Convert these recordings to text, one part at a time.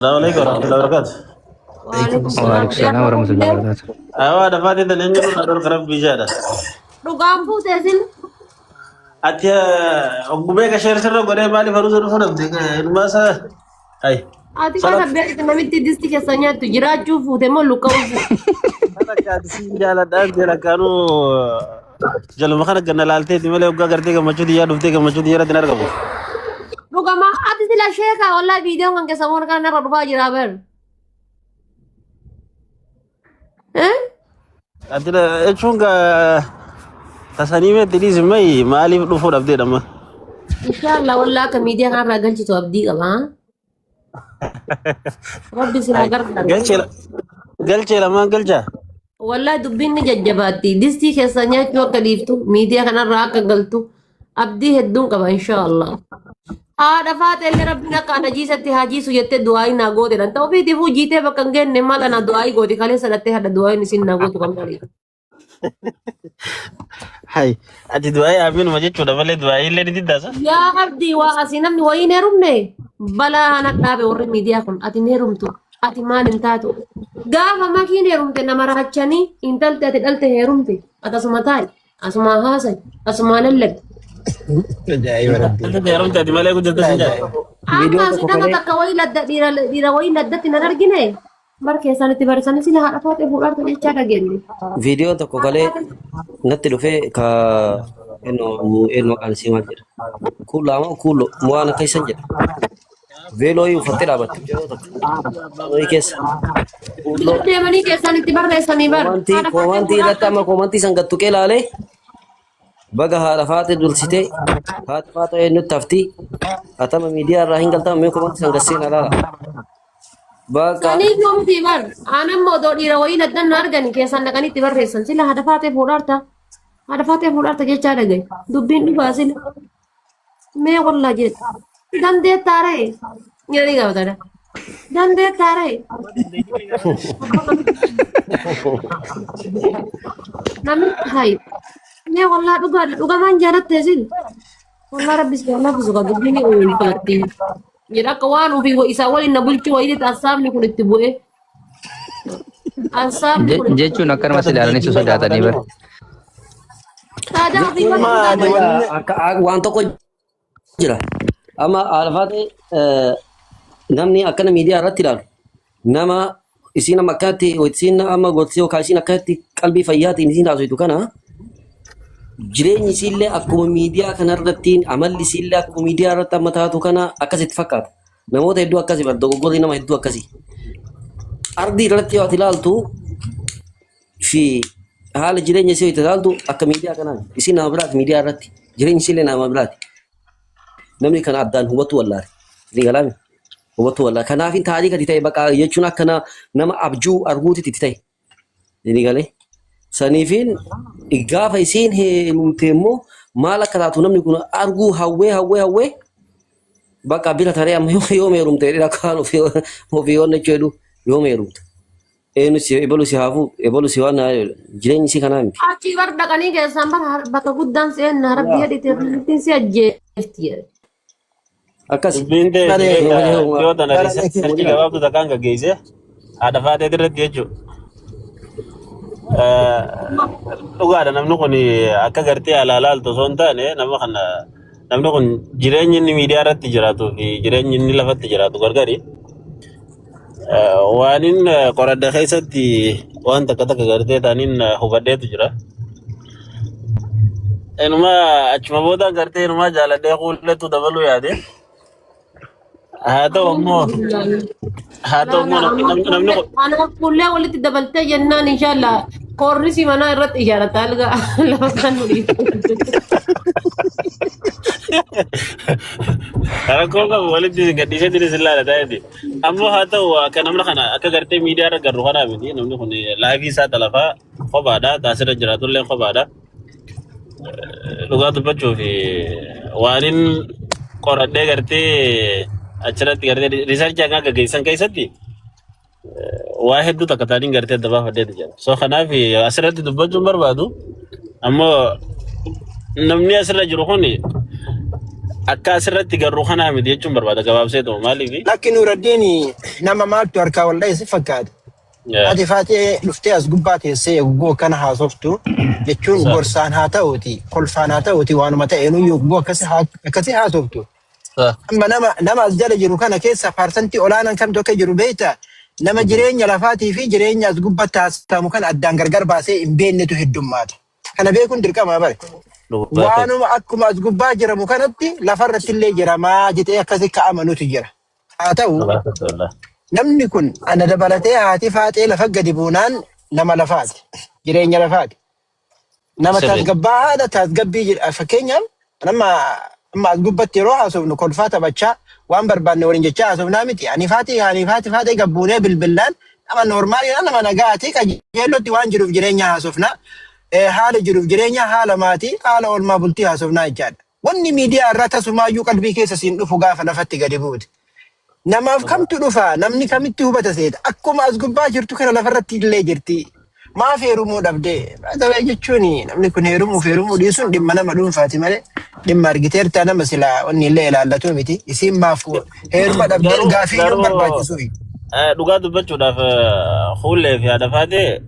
Assalamu alaikum warahmatullahi wabarakatuh. Waalaikum salaam. Waalaikum salaam warahmatullahi wabarakatuh. Awa dafaati tan eenyu nu dhorka rabbii jaadha. Dhugaan fuute isin. Ati oggumee ka sheer sirra godhee maaliif haruusa dhufu dhabde ilmaa isaa. Ay. Ati kana beektu namitti disti keessa nyaattu jiraachuu fuute moo luqqa'uu fuute? Akka ati siin jaaladhaan jala kaanuu jaluma kana ganna laalteeti malee hoggaa gartee gammachuu xiyyaa dhuftee gammachuu xiyyaa irratti hin argamu. Dhugama ati sila sheekaa wallahi viidiyoon kan keessa moon kana narra dhufaa jira bar. Eh? Ati jechuun gaa tasanii meetti dhiisi mayi maaliif dhufuu dhabdee dhamma. Inshallah wallahi akka miidiyaa kanarraa galchitu abdii qaba. Rabbi si haa gargaaru. Galchee galchee lamaan galchaa. Wallahi dubbiin ni jajjabaatti. Distii keessa nyaachuu akka dhiiftu, miidiyaa kanarraa akka galtu abdii hedduun qaba inshaallah. Haadha faaxeellee rabbiin akka ana jiisatti haa jiisu jettee du'aayii naa goote dha. Ta'u ofiitiifuu jiitee bakka hin geenne maal ana du'aayii gooti kaleessa dhattee hadha du'aayiin isin naa gootu kan maali. Hay ati du'aayii aaminuma jechuudha malee du'aayii illee ni diddaasa. Yaa abdii waa asii namni wayii hin heerumne balaa ana dhaabe warri miidiyaa kun ati hin heerumtu ati maal hin taatu gaafa makiin heerumte nama raachanii intalti ati dhalte heerumte ati asuma taa'i asuma haasa'i asuma lallabi. Ajaa'iba rabbi. Ati heerumte ati malee guddatte sin jaadha. Amma Viidiyoo asii tokko nama kalee takka wayii ladda dhiira dhiira wayii laddatti nan argine bar keessaan itti barisanii sila haadha faatee fuudhaartu jechaa dhageenye. Viidiyoo tokko kalee natti dhufee ka eenyu eenyu maqaan isii maal jedha. Kuulaa moo kuuloo waan akka isan jedha. Veeloo uffattee dhaabatti mucayyoo takka. Veeloo keessa. Kuuloo Deemanii keessaan itti barreessanii bar koomantii haadha faatee koomantii irratti fuudhaartu. amma koomantii san gad tuqee laalee baga haadha faatee dursitee haati faatee eenyutti hafti atama miidiyaa irraa hin galtama mee koomantii san gad seenaa laala. Bakka Sanii yoomti bar aanan odoo dhiira wayii laddan na argani keessaan dhaqanii itti barreessan sila haadha faatee fuudhaarta haadha faatee fuudhaarta jechaa dhagaye dubbiin dhufaa sila mee wallaa jedhe dandeettaaree jedhanii gaafatadha dandeettaaree namni hayi mee wallaa dhugaa dhugamaan jaalatte sin wallaa rabbi si haa laafisu ka dubbiin ulfaatti. Jedha akka waan ofii isaa waliin na bulchuu wayiitti assaabni kun itti bu'e. Assaabni kun itti Jechuun akkanuma si ilaalanii si sodaatanii bara. Saadaa ofii Jechuun waliin maa ati sodaatanii. wanni akka waan tokko jira. Amma alfaate namni akkana miidiyaa irratti ilaalu nama isiin amma akkanatti isiin amma gorsii yookaan isiin akkanatti qalbii fayyaatiin isiin haasoftu kana jireenyi isiillee akkuma miidiyaa kanarratti amalli isiillee akkuma miidiyaa irratti amma taatu kana akkasitti fakkaata. Namoota hedduu akkasii bar dogoggorri nama hedduu akkasii. Ardii irratti yoo ati ilaaltu fi haala jireenya isii yoo ilaaltu akka miidiyaa kanaan isiin nama biraati miidiyaa irratti jireenyi isiillee nama biraati. Namni kana addaan hubatu wallaale. Ni galaami. Hubatu wallaale. Kanaaf taariika itti ta'e baqa jechuun akka nama abjuu arguuti itti ta'e. Ni galee. Saniifiin gaafa isiin heerumte immoo maal akka taatu namni kun arguu hawwee hawwee hawwee bakka bira taree amma yoom heerumte jedhee akkaan ofii ofii waan jechuu jedhu yoom heerumte. Eenyu si ebalu si haafuu ebalu si waan jireenyi isii kanaa miti. Achii bar dhaqanii keessaan bar bakka guddaan seenna rabbi jedhite rabbiin si ajjeefti jedhe. Akkas. Dubbiin ta'e Bare beektaa Yoo dhiyoo tana bara riisarchii gabaabduu takkaan gaggeesse haadha faatee irratti jechuudha. Dhugaadha namni kun akka gartee alaa laaltu osoo hin taane nama kana namni kun jireenyi inni miidiyaa irratti jiraatuu fi jireenyi inni lafatti jiraatu gargari. Waan inni qoradda keessatti waan takka takka gartee taaniin hubadheetu jira. Inuma achuma booda gartee inuma jaaladhee kuulletu dabaluu yaade. Haa ta'u ammoo haa ta'u ammoo namni namni namni kun Anaaf fuullee walitti dabaltee jennaan inshallah koornisi manaa irratti ijaarrata alga lafa kan nuyi. Rakkoo qabu walitti gadhiisee tiris ilaala taa'eeti. Ammoo haa ta'u akka namni kana akka gartee miidiyaa irra garru kanaa miti namni kun laayivii isaa talafaa kophaadha taasirra jiraatullee kophaadha. Dhugaa dubbachuuf waanin qoradhee gartee achirratti gartee riisarchii hanga gaggeessan keessatti waa hedduu takka taaniin gartee adda baafadheetu jira. So kanaaf asirratti dubbachuun barbaadu ammoo namni asirra jiru kun Akka asirratti garuu kanaa miti jechuun barbaada gabaabsee ta'u maaliif? Lakki Nuuraddiin nama maaltu harkaa wal dha'e si fakkaata. Ati faatee dhuftee as gubbaa teessee yogguu akkana haasoftu jechuun gorsaan haa ta'uuti kolfaan haa ta'uuti waanuma ta'een yogguu akkasi haasoftu. Amma nama as jala jiru kana keessa paarsantii olaanaan kamtu akka jiru beektaa? Nama jireenya lafaatii fi jireenya as gubbatti haasamu kana addaan gargar baasee hin beeknetu heddummaata. Kana beekuun dirqama bare. Waanuma akkuma as gubbaa jiramu kanatti lafarratti illee jiramaa jedhee akkasi ka'amanutu jira. Haa ta'u namni kun ana dabalatee haati faaxee lafa gadi buunaan nama lafaati. Jireenya lafaati. Nama tasgabbaa'aadha tasgabbii jedha. Fakkeenyaaf nama amma as gubbatti yeroo haasofnu kolfaa taphachaa waan barbaanne waliin jechaa haasofnaa miti. Ani faati ani faati faaxee gabbuunee bilbillaan nama noormaaliidha nama nagaati qajeellotti waan jiruuf jireenya haasofnaa. Haala jiruuf jireenya haala maatii haala oolmaa bultii haasofnaa jechaadha. Wanni miidiyaa irraa tasumaayyuu qalbii keessa siin dhufu gaafa lafatti gadi buute. Namaaf kamtu dhufa? Namni kamitti hubata seeta? Akkuma as gubbaa jirtu kana lafarratti illee jirti. Maaf heerumuu dhabdee? Ta'ee jechuun namni kun heerumuuf heerumuu dhiisuun dhimma nama dhuunfaati malee dhimma argiteertaa nama silaa wanni illee ilaallatu miti. Isiin maaf heeruma dhabdeen gaafii iyyuu Garuu barbaachisu. Dhugaa dubbachuudhaaf fuullee fi haadha faatee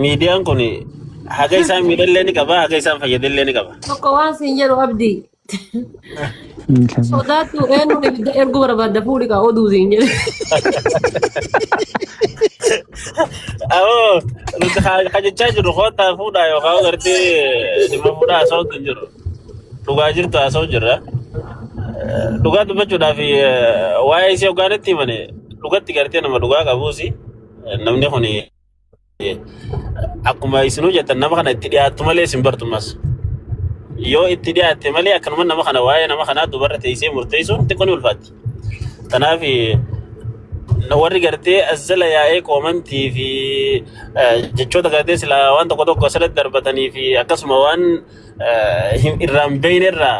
miidiyaan kun haga isaan miidhallee ni qaba haga isaan fayyadallee ni qaba. Tokko waan siin jedhu abdii. Sodaattu eenyuun ibidda erguu barbaadda fuudhi kaa oduu siin jedhe. Awoo nuti ka jechaa jirru koottaa fuudhaa yookaan gartee dhimma fuudhaa haasa'uutu hin jiru. Dhugaa jirtu haasa'u jirra. Dhugaa dubbachuudhaaf waa'ee isii hoggaanitti himane dhugatti gartee nama dhugaa qabuusi namni kun Akkuma isinuu jettan nama kana itti dhiyaattu malee isin bartumas. Yoo itti dhiyaatte malee akkanuma nama kana waa'ee nama kanaa dubarra teessee murteessuun xiqqoo ni ulfaatti. Kanaaf warri gartee as jala yaa'ee koomantii fi jechoota gartee silaa waan tokko tokko asirratti darbatanii fi akkasuma waan irraa hin beekne irraa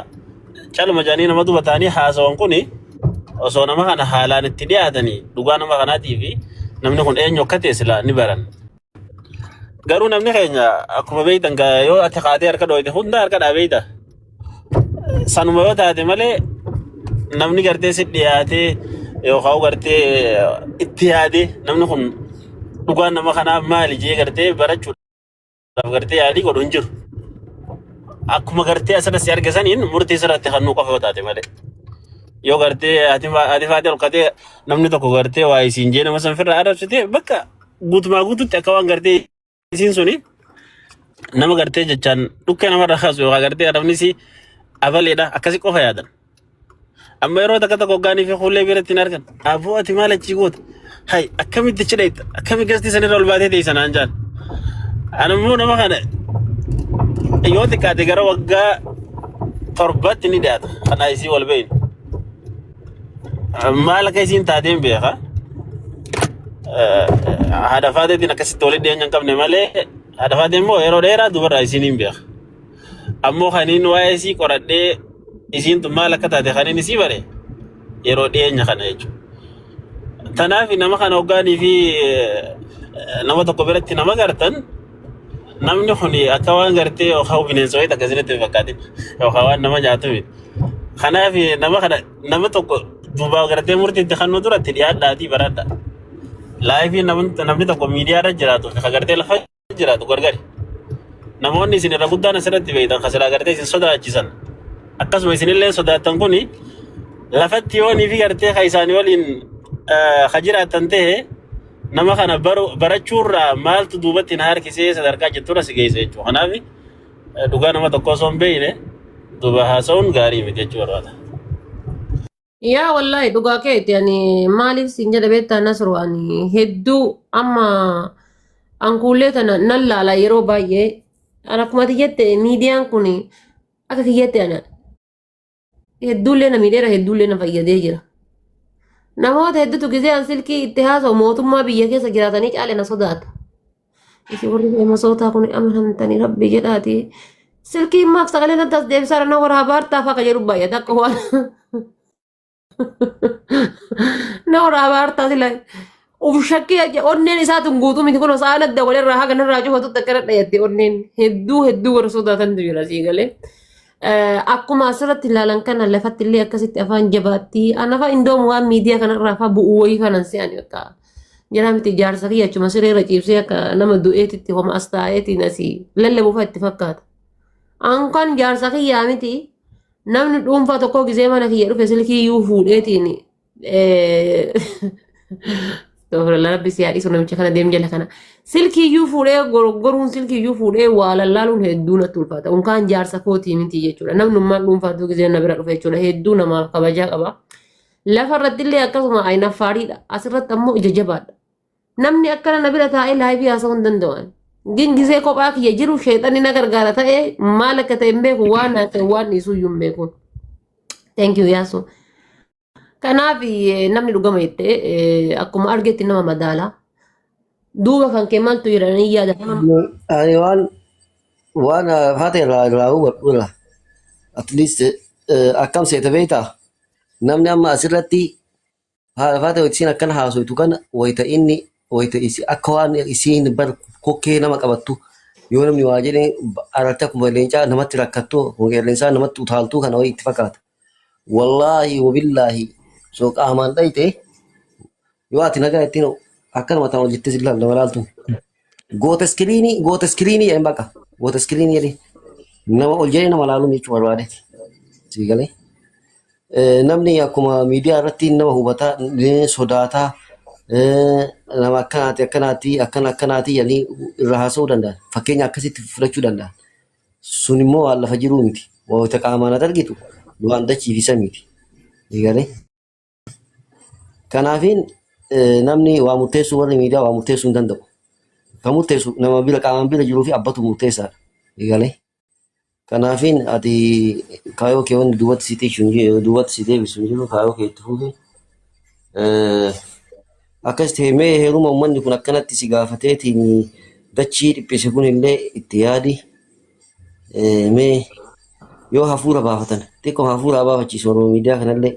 caluma jedhanii nama duba ta'anii haasawan kuni osoo nama kana haalaan itti dhiyaatanii dhugaa nama kanaatii fi namni kun eenyu akka ta'e silaa ni baran. Garuu namni keenya akkuma beektan gaa yoo ati kaatee harka dhooyte hunda harka dhaa beekta. Sanuma yoo taate malee namni gartee si dhiyaatee yookaan gartee itti yaadee namni kun dhugaan nama kanaa maali jee gartee barachuudhaaf gartee yaalii godhu hin jiru. Akkuma gartee asirra si arge saniin murtii sirratti kannuu qofa yoo taate malee. Yoo gartee ati faatee ol katee namni tokko gartee waa isiin jee nama san firraa arrabsite bakka guutumaa guututti akka waan gartee isiin suni nama gartee jechaan dhukkee namarra kaasu yookaan gartee arrabni si abaleedha akkasi qofa yaadan. Amma yeroo takka tokko hoggaanii fi fuullee biratti hin argan. Aboo ati maal achii goota? Hay akkamitti achi dhayxa? Akkami gastii sanirra ol baatee teessa naan jaan. Ani immoo nama kana yoo xiqqaate gara waggaa torbatti ni dhiyaata. Kana isii wal beeynu. Maal akka isiin taateen beeka. Haadha faateetiin akkasitti walitti dhiyeenya hin qabne malee haadha faateen immoo yeroo dheeraa dubarraa isiin hin beeka. Ammoo kaniin waa'ee isii qoradhee isiin tun maal akka taate kaniin isii bare yeroo dhiyeenya kana jechuudha. Tanaaf nama kana hoggaanii fi nama tokko biratti nama gartan namni kun akka waan gartee yookaan bineensa wayii takka isinitti hin fakkaatin yookaan waan nama nyaatu miti. Kanaaf nama kana nama tokko duubaa gartee murtiitti kannuu duratti dhiyaadhaatii baradha. Laayifii namni tokko miidiyaa irra jiraatu fi gartee lafa jiraatu gargari. Namoonni isin irra guddaan asirratti beektan kan silaa gartee isin sodaachisan akkasuma isinillee sodaattan kuni lafatti yoo ni fi gartee kan isaanii waliin ka jiraattan ta'e nama kana barachuurraa maaltu duubatti na harkisee sadarkaa jetturra si geessa jechuudha. Kanaaf dhugaa nama tokko osoo hin beekne duuba haasa'uun gaarii miti jechuu barbaada. Yaa wallaahi dhugaa keeti ani maaliif siin jedha beektaa Nasru ani hedduu amma ankuullee tana nan laala yeroo baay'ee an akkuma ati jette miidiyaan kun akka kiyyatti ana hedduullee na miidheera hedduullee na fayyadee jira. Namoota hedduutu gizee an silkii itti haasa'u mootummaa biyya keessa jiraatanii caale na sodaata. Isin warri feemasootaa kun amanamtanii rabbi jedhaati. Silkiin maaf sagalee natti as deebisaa na waraabaartaa fa'a jedhu baay'ata akka waan. Na waraabaartaa sila. Uf shakkii onneen isaa tun guutuu miti kun osoo adda walirraa haga narraa cufatutti akkana dhayatte onneen hedduu hedduu warra sodaatantu jira sii galee. Akkuma asirratti ilaalan kana lafatti illee akkasitti afaan jabaatti. Anafa indoomu waan miidiyaa kanarraa faa bu'uu wayii kanan se'an akka jara miti jaarsa kiyya achuma sireerra ciibsee akka nama du'eetitti homa as taa'eetiin asii lallabuufa itti fakkaata. Ankan jaarsa kiyyaa miti namni dhuunfaa tokko gizee mana kiyya dhufe silkii iyyuu fuudheetiin Astaghfirullah, rabbi si haadhisu namicha kana deem jala kana. Silkii iyyuu fuudhee gorgoruun silkii iyyuu fuudhee waa lallaaluun hedduu natti ulfaata. Unkaan jaarsa kootii miti jechuudha. Namnummaan dhuunfaatu gizee na bira dhufe jechuudha. Hedduu namaaf kabajaa qaba. Lafa irratti illee akkasuma ayinaffaariidha. Asirratti ammoo ija jabaadha. Namni akkana na bira taa'ee live haasa'uu hin danda'an. Gingisee kophaa kiyya jiru sheexanni na gargaara ta'ee maal akka ta'e hin beeku, waan haasa'e waan dhiisuu iyyuu hin beeku. Thank you, Yaasu. Kanaaf namni dhugama jettee akkuma argetti nama madaala. Duuba kan kee maaltu jedhanii yaada. Ani waan haati irraa hubadhu irraa at least akkam seete beektaa, namni amma asirratti haadha faate isiin akkana haasoytu kana wayita inni wayita isi akka waan isiin bar kokkee nama qabattu, yoo namni waa jedhe ararte akkuma leencaa namatti rakkattu, akkuma qeerrensaa namatti utaaltuu kana wayi itti fakkaata. Wallaahi wabillaahi soo qaamaan dhayite yoo ati nagaa ittiin akkanuma ta'an hojjettee si ilaalta nama laaltu. Goota iskiriinii, goota iskiriinii jedhan, bakka goota iskiriinii jedhee nama ol jedhee nama laaluun jechuu barbaade. Sii galee. Namni akkuma miidiyaa irratti nama hubataa, sodaataa, nama akkanaati akkanaati akkana akkanaati jedhanii irra haasa'uu danda'an. Fakkeenya akkasitti fudhachuu danda'an. Sun immoo waan lafa jiruu miti. Wayita qaamaan ati argitu waan dachii fi samiiti. Sii galee. Kanaafiin namni waa murteessuu, warri miidiyaa waa murteessuu hin danda'u. Kan murteessu nama bira qaamaan bira jiruu fi abbatu murteessaadha. Sii galee. Kanaafiin ati kaayoo kee wanni duubatti si tiishu hin jiru, duubatti si deebisu hin jiru, kaayoo kee itti fufi. Akkas ta'e mee heeruma uummanni kun akkanatti si gaafateetiin dachii dhiphise kun illee itti yaadi. Mee yoo hafuura baafatan xiqqoo hafuura baafachiisu Oromoo miidiyaa kanallee.